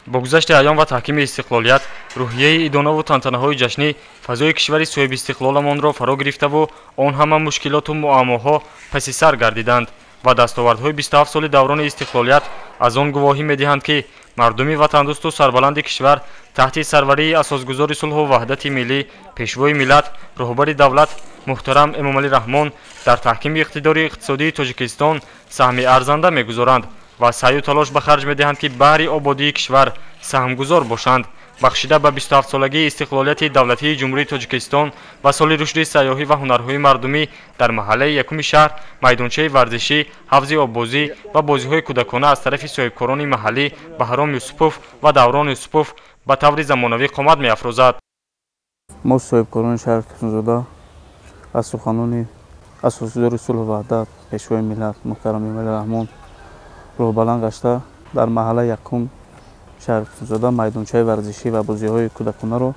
Бо гузашти айём ва таҳкими истиқлолият, рӯҳияи идонаву тантанаҳои ҷашнӣ фазои кишвари соҳибистиқлоламонро фаро гирифтаву он ҳама мушкилоту муаммоҳо паси сар гардиданд ва дастовардҳои 27 соли даврони истиқлолият аз он гувоҳӣ медиҳанд, ки мардуми ватандӯсту сарбаланди кишвар таҳти сарварии асосгузори сулҳу ваҳдати миллӣ, пешвои миллат, роҳбари давлат муҳтарам Эмомалӣ Раҳмон дар таҳкими иқтидори иқтисодии Тоҷикистон саҳми арзанда мегузоранд ва саъю талош ба харҷ медиҳанд, ки баҳри ободии кишвар саҳмгузор бошанд. Бахшида ба 27-солагии истиқлолияти давлатии Ҷумҳурии Тоҷикистон ва соли рушди сайёҳӣ ва ҳунарҳои мардумӣ дар маҳаллаи якуми шаҳр майдончаи варзишӣ, ҳавзи оббозӣ ва бозиҳои кӯдакона аз тарафи соҳибкорони маҳаллӣ Баҳром Юсупов ва Даврон Юсупов ба таври замонавӣ қомат меафрӯзад. Мо соҳибкорони шаҳри Турсунзода аз суханони асосгузори сулҳу ваҳдат, пешвои миллат муҳтарам Эмомалӣ Раҳмон роҳбаланд гашта дар маҳаллаи якум шаҳри Турсунзода майдончаи варзишӣ ва бозиҳои кӯдаконаро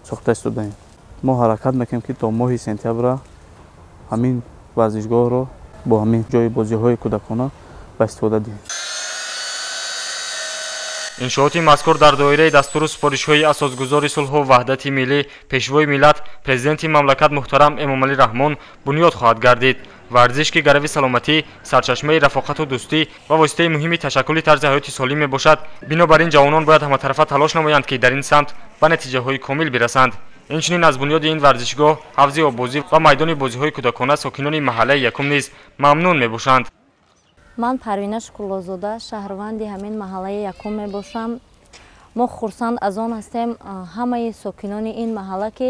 сохта истодаем. Мо ҳаракат мекунем, ки то моҳи сентябра ҳамин варзишгоҳро бо ҳамин ҷои бозиҳои кӯдакона ба истифода диҳем. Иншооти мазкур дар доираи дастуру супоришҳои асосгузори сулҳу ваҳдати миллӣ, пешвои миллат, президенти мамлакат муҳтарам Эмомалӣ Раҳмон бунёд хоҳад гардид. Варзиш, ки гарави саломатӣ, сарчашмаи рафоқату дӯстӣ ва воситаи муҳими ташаккули тарзи ҳаёти солим мебошад, бинобар ин ҷавонон бояд ҳаматарафа талош намоянд, ки дар ин самт ба натиҷаҳои комил бирасанд. Инчунин аз бунёди ин варзишгоҳ, ҳавзи оббозӣ ва майдони бозиҳои кӯдакона сокинони маҳаллаи якум низ мамнун мебошанд. Ман Парвина Шукруллозода, шаҳрванди ҳамин маҳаллаи якум мебошам. Мо хурсанд аз он ҳастем, ҳамаи сокинони ин маҳалла, ки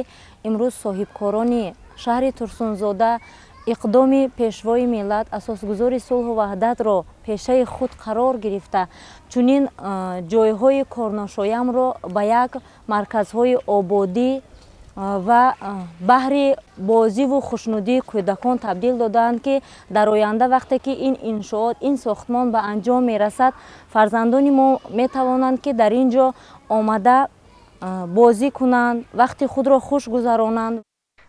имрӯз соҳибкорони шаҳри Турсунзода иқдоми пешвои миллат, асосгузори сулҳу ваҳдатро пешаи худ қарор гирифта, чунин ҷойҳои корношоямро ба як марказҳои ободӣ ва баҳри бозиву хушнудии кӯдакон табдил додаанд, ки дар оянда вақте ки ин иншоот, ин сохтмон ба анҷом мерасад, фарзандони мо метавонанд, ки дар ин ҷо омада бозӣ кунанд, вақти худро хуш гузаронанд.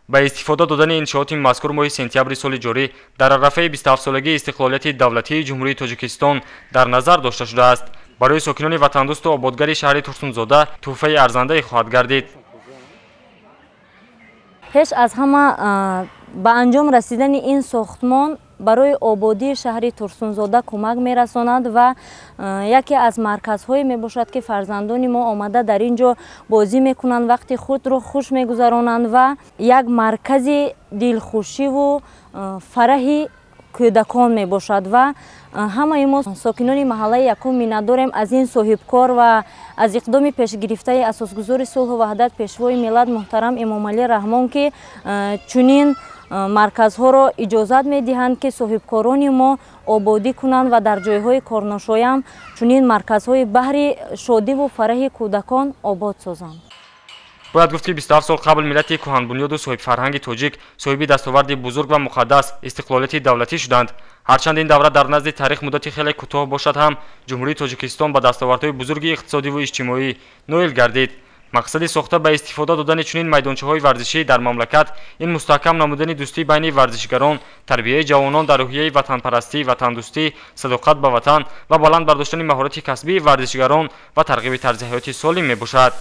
Ба истифода додани иншооти мазкур моҳи сентябри соли ҷорӣ дар арафаи 27-солагии истиқлолияти давлатии Ҷумҳурии Тоҷикистон дар назар дошта шудааст. Барои сокинони ватандӯсту ободгари шаҳри Турсунзода тӯҳфаи арзандае хоҳад гардид. Пеш аз ҳама ба анҷом расидани ин сохтмон барои ободии шаҳри Турсунзода кӯмак мерасонад ва яке аз марказҳое мебошад, ки фарзандони мо омада дар ин ҷо бозӣ мекунанд, вақти худро хуш мегузаронанд ва як маркази дилхушиву фараҳи кӯдакон мебошад. Ва ҳамаи мо сокинони маҳаллаи якум миннатдорем аз ин соҳибкор ва аз иқдоми пешгирифтаи асосгузори сулҳу ваҳдат, пешвои миллат муҳтарам Эмомалӣ Раҳмон, ки чунин марказҳоро иҷозат медиҳанд, ки соҳибкорони мо ободӣ кунанд ва дар ҷойҳои корношоям чунин марказҳои баҳри шодиву фараҳи кӯдакон обод созанд. Бояд гуфт, ки 27 сол қабл миллати кӯҳанбунёду соҳибфарҳанги тоҷик соҳиби дастоварди бузург ва муқаддас истиқлолияти давлатӣ шуданд. Ҳарчанд ин давра дар назди таърих муддати хеле кӯтоҳ бошад ҳам, Ҷумҳурии Тоҷикистон ба дастовардҳои бузурги иқтисодиву иҷтимоӣ ноил гардид. Мақсади сохта ба истифода додани чунин майдончаҳои варзишӣ дар мамлакат ин мустаҳкам намудани дӯстӣ байни варзишгарон, тарбияи ҷавонон дар рӯҳияи ватанпарастӣ, ватандӯстӣ, садоқат ба ватан ва баланд бардоштани маҳорати касбии варзишгарон ва тарғиби тарзи ҳаёти солим мебошад.